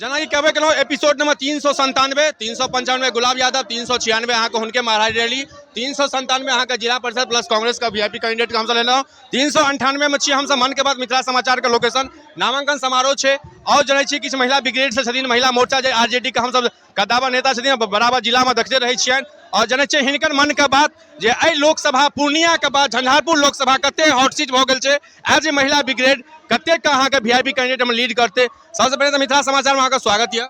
जेनाकि कहबे केलहुँ, एपिसोड नंबर 397, 395 गुलाब यादव, 396 अहाँके हुनके महाराज रैली, 397 अहाँके जिला परिषद प्लस कांग्रेस का वीआईपी कैंडिडेट के हमसब लेलहुँ। 398 मे छी हमसब, मन के बात मिथिला समाचार के लोकेशन, नामांकन समारोह छै। आओर जनै छी किछु महिला ब्रिगेड से छथिन, महिला मोर्चा जे आरजेडी के हमसब कद्दावर नेता छथिन, बराबर जिलामे देखते रहै छियनि। आओर जनै छियै हिनकर मन के बात जे एहि लोकसभा पूर्णिया के बाद झंझारपुर लोकसभा कते हॉट सीट भऽ गेल छै, एज ए महिला ब्रिगेड कतेक अहाँके वीआईपी कैंडिडेट मे लीड करतै। सबसे पहिले तऽ मिथिला समाचार में अहाँके स्वागत यऽ।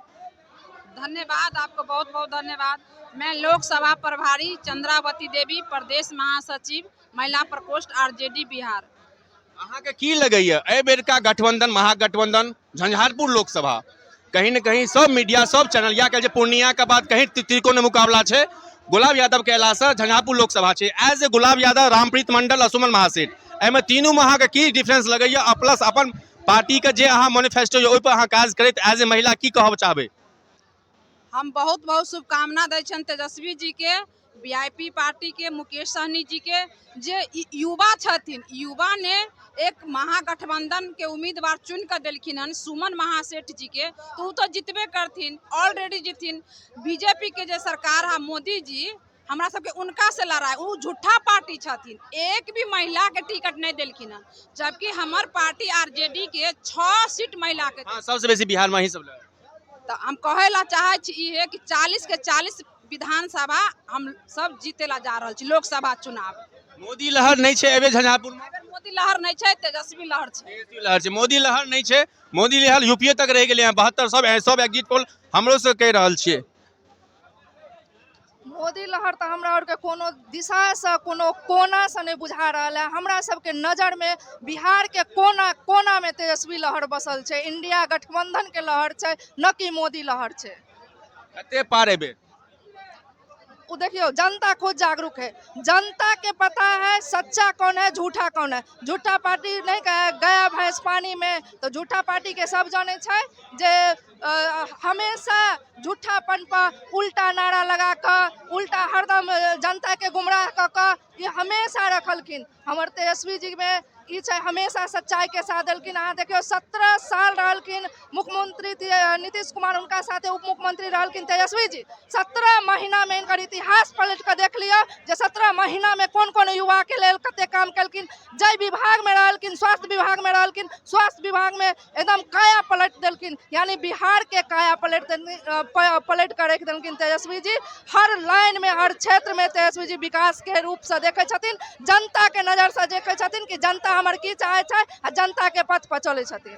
धन्यवाद, आपको बहुत बहुत धन्यवाद। मैं लोकसभा प्रभारी चंद्रावती देवी, प्रदेश महासचिव महिला प्रकोष्ठ आरजेडी बिहार। अहाँके की लगैया एहि बेरका गठबंधन महागठबंधन झंझारपुर लोकसभा कहीं न कहीं सब मीडिया सब चैनल या कहै छै पूर्णिया के बाद कहीं त्रिकोण मुकाबला छै, गुलाब यादव के अयलासँ झंझारपुर लोकसभा छै। एज ए गुलाब यादव, रामप्रीत मंडल आ सुमन महासेठ, एहिमे तीनूमे अहाँके की डिफरेंस लगैया आ प्लस अपन पार्टीके जे अहाँ मैनिफेस्टो यऽ ओहिपर अहाँ काज करैत एज ए महिला की कहब चाहबै? हम बहुत बहुत शुभकामना दै छियनि तेजस्वी जी के, वीआईपी पार्टी के, मुकेश सहनी जी के, जे युवा छथिन, युवा ने एक महागठबंधन के उम्मीदवार चुन कऽ देलखिन हन सुमन महासेठ जी के, तऽ ओ तऽ जितबे करथिन, ऑलरेडी जितथिन। बीजेपी के जे सरकार है मोदी जी, हमरा सबके उनका से लड़ाई, ओ झूठा पार्टी छथिन, एक भी महिला के टिकट नहीं देलखिन हन, जबकि हमर पार्टी आरजेडी के 6 सीट महिला के। हाँ, सबसे बेसी बिहार में ही सब। तऽ हम कहै ला चाहै छी इहे कि 40 के 40 विधानसभा हम सब जीते ला जा रहल छी लोकसभा चुनाव। मोदी लहर नहीं छै एबे झंझारपुर में? एहिबेर मोदी लहर नहीं छै, तेजस्वी लहर छै। तेजस्वी लहर छै, मोदी लहर नहीं छै। मोदी लहर यूपीए तक रहि गेलै हँ, 72 सब सब एग्जिट पोल हमरो से कहि रहल छियै। मोदी लहर तऽ हमरा आरके कोनो दिशासँ कोनो कोनासँ नहि बुझा रहल है। हमरा सबके नजरमे बिहारके कोना कोनामे तेजस्वी लहर बसल छै, इंडिया गठबंधनके लहर छै, न कि मोदी लहर छै। कते पार एबे? ओ देखियौ, जनता खुद जागरूक है, जनता के पता है सच्चा कौन है, झूठा कौन है। झूठा पार्टी नहीं कहे गया भैंस पानी में, तो झूठा पार्टी के सब जाने छै जे हमेशा झूठापन पर उल्टा नारा लगा कऽ उल्टा हरदम जनता के गुमराह कऽ कऽ ई हमेशा रखलखिन। हमर तेजस्वी जी में ई छै, हमेशा सच्चाई के साथ देलखिन। अहाँ देखियौ, 17 साल रहलखिन मुख्यमंत्री नीतीश कुमार, हुनका साथे उप मुख्यमंत्री रहलखिन तेजस्वी जी। 17 महीनामे हिनकर इतिहास पलटि कऽ देख लिअ जे 17 महीनामे कोन कोन युवाके लेल कते काम केलखिन। जाहि विभागमे रहलखिन, स्वास्थ्य विभागमे रहलखिन, स्वास्थ्य विभागमे एकदम काया पलटि देलखिन, यानी बिहारके काया पलटि पलटि कऽ राखि देलखिन तेजस्वी जी। हर लाइनमे हर क्षेत्रमे तेजस्वी जी विकासके रूपसँ देखै छथिन, जनताके नजरसँ देखै छथिन कि जनता हमर की चाहै छै आ जनताके पथ पर चलै छथिन।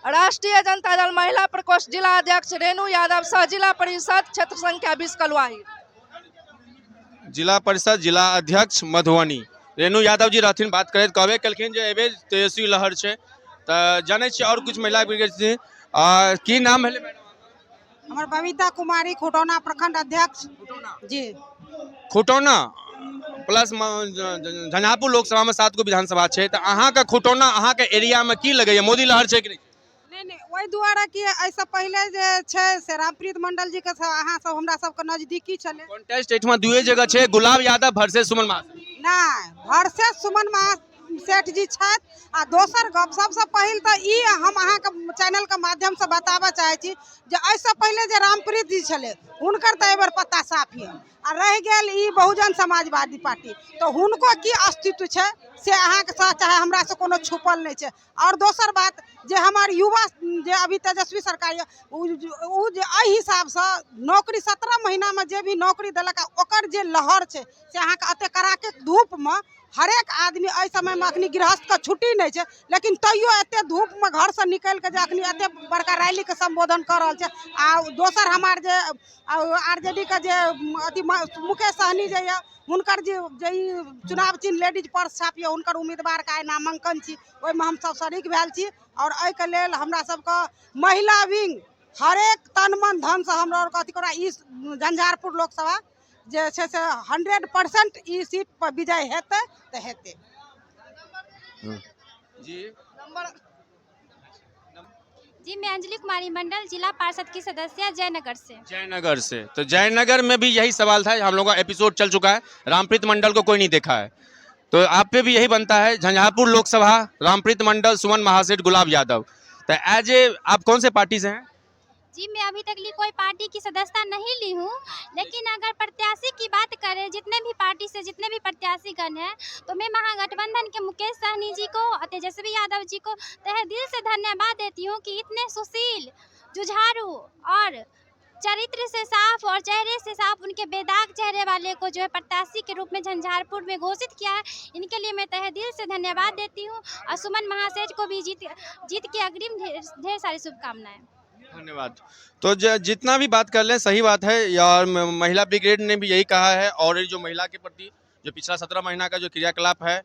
राष्ट्रीय जनता दल महिला प्रकोष्ठ जिला अध्यक्ष रेणु यादव, सह जिला परिषद क्षेत्र संख्या 20 कलुआही। जिला परिषद जिला अध्यक्ष मधुबनी रेणु यादव जी रहथिन, बात करैत कहबे केलखिन जे एहिबेर तेजस्वी लहर छै। तऽ जानै छियै आओर किछु महिला ब्रिगेड छथिन। की नाम भेलै मैडम? हमर बबीता कुमारी, खुटौना प्रखंड अध्यक्ष जी। खुटौना प्लस झंझारपुर लोकसभा में 7 गो विधानसभा छै, तऽ अहाँके खुटौना अहाँके एरिया में की लगैया, मोदी लहर छै कि नहि? नहि नहि, ओहि दुआरे कि एहिसँ पहिले जे छै से रामप्रीत मंडल जी के अहाँ सब हमरा सबके नजदीकी छलै। कॉन्टेस्ट एहिठमा दुए जगह छै, गुलाब यादव वर्सेस सुमन महासेठ। नहि, वर्सेस सुमन महासेठ जी छथि। आ दोसर गप, सबसँ पहिल तऽ ई हम अहाँके चैनलके माध्यमसँ बताबऽ चाहै छी जे एहिसँ पहिले जे रामप्रीत जी छलै हुनकर तऽ एहिबेर पत्ता साफ यऽ, आ रहि गेल ई बहुजन समाजवादी पार्टी, तऽ हुनको की अस्तित्व छै से अहाँके चाहे हमरासँ कोनो छुपल नहि छै। आओर दोसर बात जे हमर युवा जे अभी तेजस्वी सरकार यऽ ओ जे एहि हिसाबसँ नौकरी 17 महीनामे जे भी नौकरी देलक ओकर जे लहर छै से अहाँके एतेक कड़ाके धूपमे हरेक आदमी एहि समयमे अखनी गृहस्थके छुट्टी नहि छै, लेकिन तैयो एते धूपमे घरसँ निकलि कऽ जे अखनी एते बड़का रैलीके सम्बोधन कऽ रहल छै। आ दोसर हमार जे आर जे डी के जे अथी मुकेश सहनी जे यऽ हुनकर जे ई चुनाव चिन्ह लेडीज पर्स छाप यऽ हुनकर उम्मीदवारके आइ नामांकन छी, ओहिमे हमसब शरीक भेल छी। आओर एहिके लेल हमरा सबके महिला विंग हरेक तन मन धनसँ हमरा आरके अथी करा ई झंझारपुर लोकसभा जे छै से 100% ई सीट पर विजय हेतै तऽ हेतै। जी। जी, मैं अंजलि कुमारी मंडल, जिला पार्षद की सदस्य, जयनगर से। जयनगर से, तो जयनगर में भी यही सवाल था, हम लोगों का एपिसोड चल चुका है, रामप्रीत मंडल को कोई नहीं देखा है, तो आप पे भी यही बनता है। झंझारपुर लोकसभा रामप्रीत मंडल, सुमन महासेठ, गुलाब यादव, तो एज ए आप कौन से पार्टी से हैं? जी, मैं अभी तक ली कोई पार्टी की सदस्यता नहीं ली हूँ, लेकिन अगर प्रत्याशी की बात करें, जितने भी पार्टी से जितने भी प्रत्याशीगण हैं, तो मैं महागठबंधन के मुकेश सहनी जी को और तेजस्वी यादव जी को तहे दिल से धन्यवाद देती हूँ कि इतने सुशील, जुझारू और चरित्र से साफ और चेहरे से साफ, उनके बेदाग चेहरे वाले को जो है प्रत्याशी के रूप में झंझारपुर में घोषित किया है। इनके लिए मैं तहे दिल से धन्यवाद देती हूँ और सुमन महासेठ को भी जीत जीत की अग्रिम ढेर ढेर सारी शुभकामनाएं। धन्यवाद। तो जितना भी बात कर लें, सही बात है और महिला ब्रिगेड ने भी यही कहा है और ये जो महिला के प्रति जो पिछला 17 महीना का जो क्रियाकलाप है।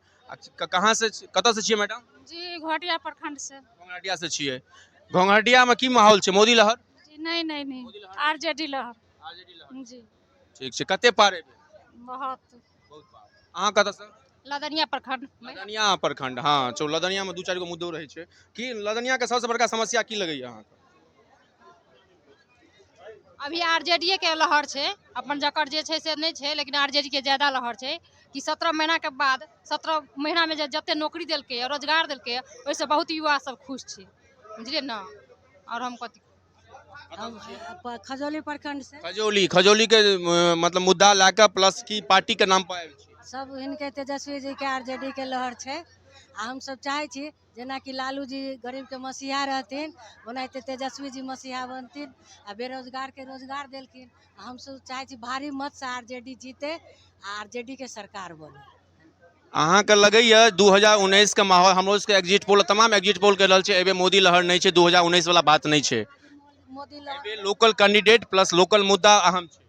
कहाँ से, कतऽ से छियै मैडम? जी, घोटिया प्रखंड से। घोंघाटिया से छियै। घोंघाटिया में की माहौल छै? मोदी लहर? जी नहीं नहीं नहीं, आरजेडी लहर जी। ठीक छै। कते पार एबै? बहुत। बहुत पार। अहाँ कतऽ से? लदनिया प्रखंड। लदनिया प्रखंड, हाँ। चलो, लदनिया में दू चारि गो मुद्दो रहै छै। की लदनिया के सबसे बड़का समस्या की लगैया अहाँके? अभी आरजेडीए के लहर छै। अपन जकर जे छै से नहि छै, लेकिन आरजेडी के ज्यादा लहर छै कि 17 महीना के बाद, 17 महीना में जे जते नौकरी देलकै, रोजगार देलकै, ओहिसँ बहुत युवा सब खुश छै, बुझलियै ने? आओर हम कथी हम खजौली प्रखंड से। खजौली, खजौली के मतलब मुद्दा लए कऽ प्लस की पार्टी के नाम पर आयल छी? सब हिनके तेजस्वी जी के आरजेडी के लहर छै आ हमसब चाहै छी जेनाकि लालू जी गरीबके मसीहा रहथिन, ओनाहिते तेजस्वी जी मसीहा बनथिन आ बेरोजगारके रोजगार देलखिन। आ हमसब चाहै छी भारी मतसँ आरजेडी जीते आ आरजेडी के सरकार बने। अहाँके लगैया 2019 के माहौल, हमरो सबके एग्जिट पोल, तमाम एग्जिट पोल कहि रहल छै एहिबेर मोदी लहर नहि छै, 2019 वाला बात नहि छै। मोदी लहर। एहिबेर लोकल कैंडिडेट प्लस लोकल मुद्दा अहम छै।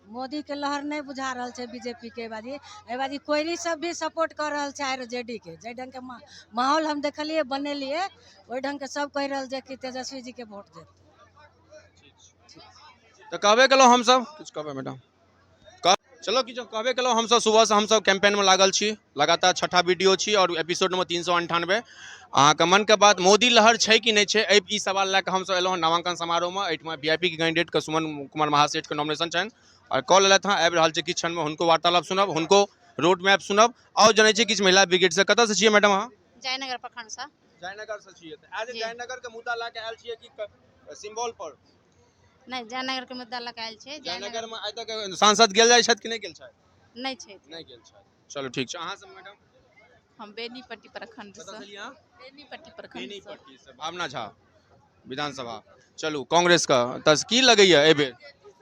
मोदी के लहर नहि बुझा रहल छै बीजेपी के। बाजी एहि बाजी कोइरी सब भी सपोर्ट कऽ रहल छै आरजेडी के। जाहि ढंग के माहौल हम देखलियै, बनेलियै, ओहि ढंग के सब कहि रहल छै कि तेजस्वी जी के वोट देत। तऽ कहबे केलहुँ हमसब, किछु कहबै मैडम? चलो, किछु कहबे केलहुँ हमसब, सुबहसँ हमसब कैंपेनमे लागल छी, लगातार छठा वीडियो छी और एपिसोड नंबर 398। अहाँके मनके बात, मोदी लहर छै कि नहि छै, एहि ई सवाल लए कऽ हमसब एलहुँ हँ नामांकन समारोहमे। एहिठमा वीआईपी के कैंडिडेटके सुमन कुमार महासेठके नॉमिनेशन छनि और कॉल लेलथि हँ, आबि रहल छै किछु क्षणमे। हुनको वार्तालाप सुनब, हुनको रोड मैप सुनब और जनै छी किछु महिला ब्रिगेडसँ। कतऽसँ छियै मैडम अहाँ? जयनगर प्रखंड से। जयनगरसँ छियै। तऽ एज जी। जयनगरके मुद्दा लए कऽ आयल छियै कि सिम्बॉल पर? नहि, जयनगर के मुद्दा लऽ कऽ आयल छियै। जयनगरमे आइ तक सांसद गेल जाइ छथि कि नहि गेल छथि? नहि छै। नहि गेल छथि। चलू, ठीक छै। अहाँ सब मैडम? हम बेनीपट्टी प्रखंड। कतऽ से एलियै अहाँ? बेनीपट्टी प्रखंड। बेनीपट्टी से, भावना झा, विधानसभा। चलू, कांग्रेस के तऽ की लगैया एहिबेर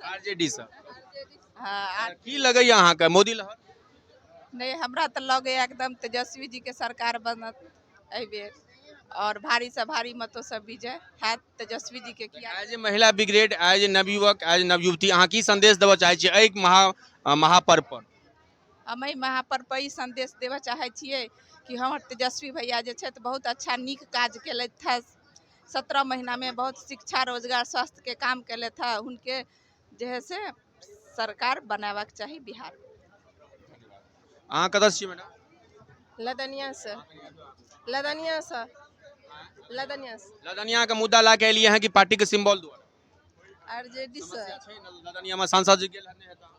आरजेडी से? हाँ। की लगैया अहाँके, मोदी लहर? नहि, हमरा तऽ लगैया एकदम तेजस्वी जी के सरकार बनत एहिबेर और भारी से भारी मतों से विजय हैत तेजस्वी जी के, किया एज ए महिला ब्रिगेड, एज ए नवयुवक, एज ए नवयुवती, अहाँ की संदेश देबऽ चाहै छियै एहि महापर्व पर? हम एहि महापर्व पर ई संदेश देबऽ चाहै छियै कि हमर तेजस्वी भैया जे छथि, बहुत अच्छा नीक काज केलथि हँ। 17 महीनामे बहुत शिक्षा, रोजगार, स्वास्थ्यके काम केलथि हँ। हुनके जे है से सरकार बनाबक चाही बिहार। अहाँ कतऽ से छियै मैडम? लदनिया से, लदनिया से, लदनिया से। लदनिया के मुद्दा लए के एलियै हैं कि पार्टी के सिंबल द्वारा? आरजेडी से। समस्या छै ने लदनिया में? सांसद जी गेल हन, नहि हेता?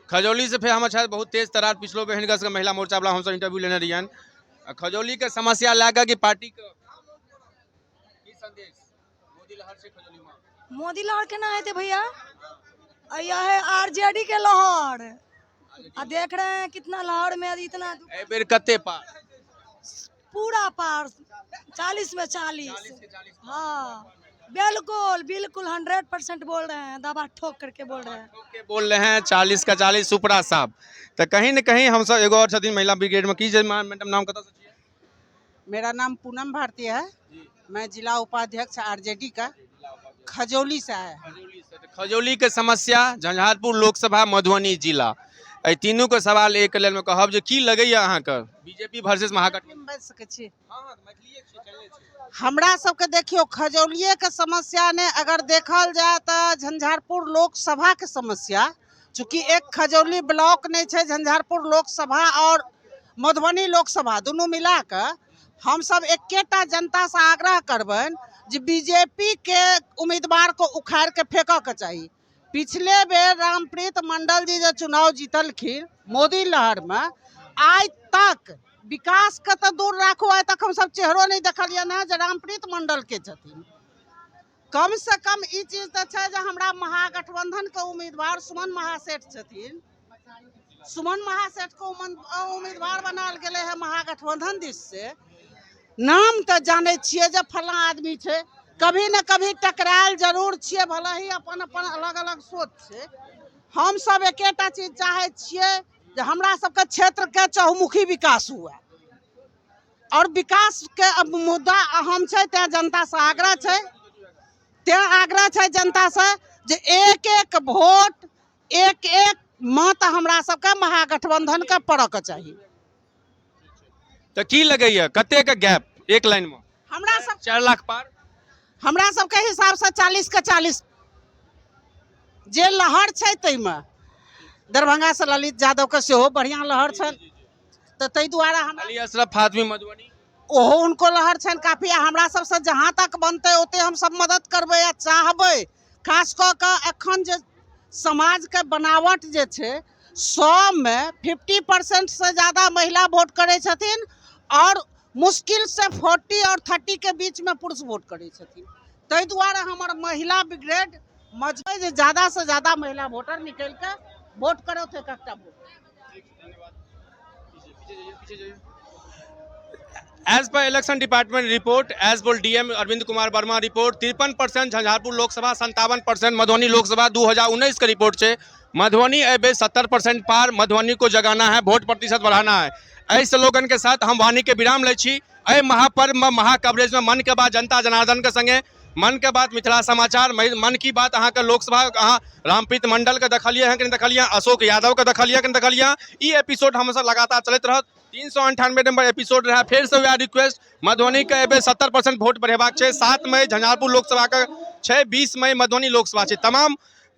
खजौली से फेर हमर छथि बहुत तेज तरार। पिछलो बेर हिनकर सबके महिला मोर्चा वाला हमसब इंटरव्यू लेने रहियनि। आ खजौली के समस्या लए कऽ कि पार्टी के की संदेश? मोदी लहर छै खजौली में? मोदी लहर केना हेतै भैया? यह है आरजेडी के लहर आ देख रहे हैं कितना लहर में इतना। एहि बेर कते पार? पूरा पार, 40 में 40। हाँ, बिल्कुल बिल्कुल, 100% बोल रहे हैं, दबा ठोक करके बोल रहे हैं। के बोल रहे हैं, 40 का 40 सुपड़ा साहब। तऽ कहीं ने कहीं हमसब, एगो और छथिन महिला ब्रिगेड में। की जे मैडम, नाम, कतऽ से छियै? मेरा नाम पूनम भारती है। मैं जिला उपाध्यक्ष आरजेडी का खजौली से आया। खजौली के समस्या, झंझारपुर लोकसभा, मधुबनी जिला, एहि तीनू के सवाल एक लेल मे कहब जे की लगैया अहाँके, बीजेपी वर्सेस महागठबंधन? बाजि सकै छी? हमरा सबके देखियौ, खजौलिएके समस्या नहि, अगर देखल जाय तऽ झंझारपुर लोकसभाके समस्या, चूँकि एक खजौली ब्लॉक नहि छै, झंझारपुर लोकसभा और मधुबनी लोकसभा दुनू मिला कऽ हमसब एकेटा जनतासँ आग्रह करबनि जे बीजेपीके उम्मीदवारके उखाड़ि के फेंकऽके चाही। पिछले बेर रामप्रीत मंडल जी जे चुनाव जीतलखिन मोदी लहरमे, आइ तक विकासके तऽ दूर राखू, आइ तक हमसब चेहरो नहि देखलियनि हेँ जे रामप्रीत मण्डलके छथिन। कमसँ कम ई चीज तऽ छै जे हमरा महागठबंधनके उम्मीदवार सुमन महासेठ छथिन। सुमन महासेठके उम्मीदवार बनायल गेलै हे महागठबंधन दिस से। नाम तऽ जानै छियै जे फलाँ आदमी छै, कभी ने कभी टकरायल जरूर छियै, भले ही अपन अपन अलग अलग सोच छै। हमसब एकेटा चीज चाहै छियै जे हमरा सबके क्षेत्रके चहुमुखी विकास हुए, आओर विकासके अब मुद्दा अहम छै। तेँ जनतासँ आग्रह छै, तेँ आग्रह छै जनतासँ जे एक एक वोट, एक एक मत हमरा सबके महागठबंधनके पड़ऽके चाही। तऽ की लगैया कतेक गैप एक लाइन में? हमरा सब 4 लाख पार। हमरा सबके हिसाबसँ 40 के 40 जे लहर छै ताहिमे दरभंगासँ ललित यादवके सेहो बढ़िआँ लहर छनि, तऽ ताहि दुआरे हमरा अली अशरफ फातमी मधुबनी ओहो हुनको लहर छनि काफी। आ हमरा सबसँ जहाँ तक बनतै ओते हमसब मदद करबै आ चाहबै। खास कऽ कऽ एखन जे समाजके बनावट जे छै, 100मे 50% से ज़्यादा महिला वोट करै छथिन आओर मुश्किलसँ 40 आओर 30 के बीचमे पुरुष वोट करै छथिन। ताहि दुआरे हमर महिला ब्रिगेड मजबूत जे ज़्यादासँ ज़्यादा महिला वोटर निकलि कऽ वोट करौथ एक एकटा vote. As per election department report, as per DM Arvind Kumar Verma report, 53% Jhanjharpur Lok Sabha, 57% Madhubani Lok Sabha 2019 के रिपोर्ट छै। मधुबनी एहि 70% पार। मधुबनी को जगाना है, वोट प्रतिशत बढ़ाना है। एहि स्लोगन के साथ हम वाणी के विराम लै छी। एहि महापर्व में, महाकवरेज में, मन के बात जनता जनार्दन के संगे, मन के बात मिथिला समाचार, मन की बात अहाँके लोकसभा, अहाँ रामप्रीत मंडल के देखलियै हँ कि नहि देखलियै, अशोक यादव के देखलियै कि नहि देखलियै। ई एपिसोड हमसब लगातार चलैत रहत। 398 नंबर एपिसोड रहे। फेर से वएह रिक्वेस्ट, मधुबनी के एहि 70% वोट बढ़ेबाक छै। 7 मई झंझारपुर लोकसभा के छै, 20 मई मधुबनी लोकसभा छै। तमाम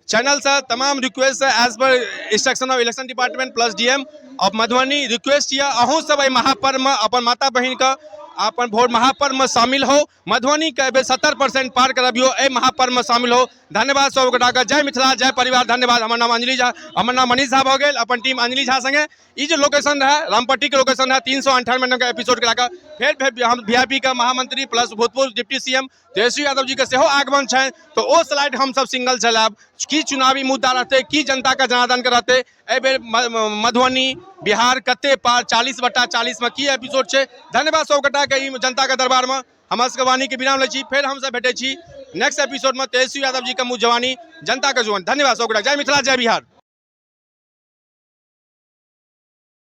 चैनल से तमाम request Se, as per instruction of election department plus DM of Madhubani request यऽ, अहूँ सब एहि महापर्व में अपन माता बहिन के अपन वोट महापर्व में शामिल हो। मधुबनी के एहि 70% पार करबियो, एहि महापर्व में शामिल हो। धन्यवाद सब गोटा के। जय मिथिला, जय परिवार। धन्यवाद। हमर नाम अंजलि झा, हमर नाम मनीष झा भऽ गेल, अपन टीम अंजलि झा संगे। ई जे लोकेशन रहै, रामपट्टी के लोकेशन रहै, 398 नंबर के एपिसोड के लऽ फेर फेर हम वीआईपी के महामंत्री प्लस भूतपूर्व डिप्टी सीएम तेजस्वी यादव जी के सेहो आगमन छनि, तऽ ओ स्लाइड हमसब सिंगल चलायब। की चुनावी मुद्दा रहतै, की जनता के जनार्दन के रहतै, एहि बेर मधुबनी बिहार कते पार, 40/40 में की एपिसोड छै। धन्यवाद सब गोटा के। ई जनता के दरबार में हमरा सबके वाणी के विराम लै छी। फेर हमसब भेटै छी नेक्स्ट एपिसोड में। तेजस्वी यादव जी के मुँह जवानी, जनता के जुबान। धन्यवाद सब गोटा। जय मिथिला, जय बिहार।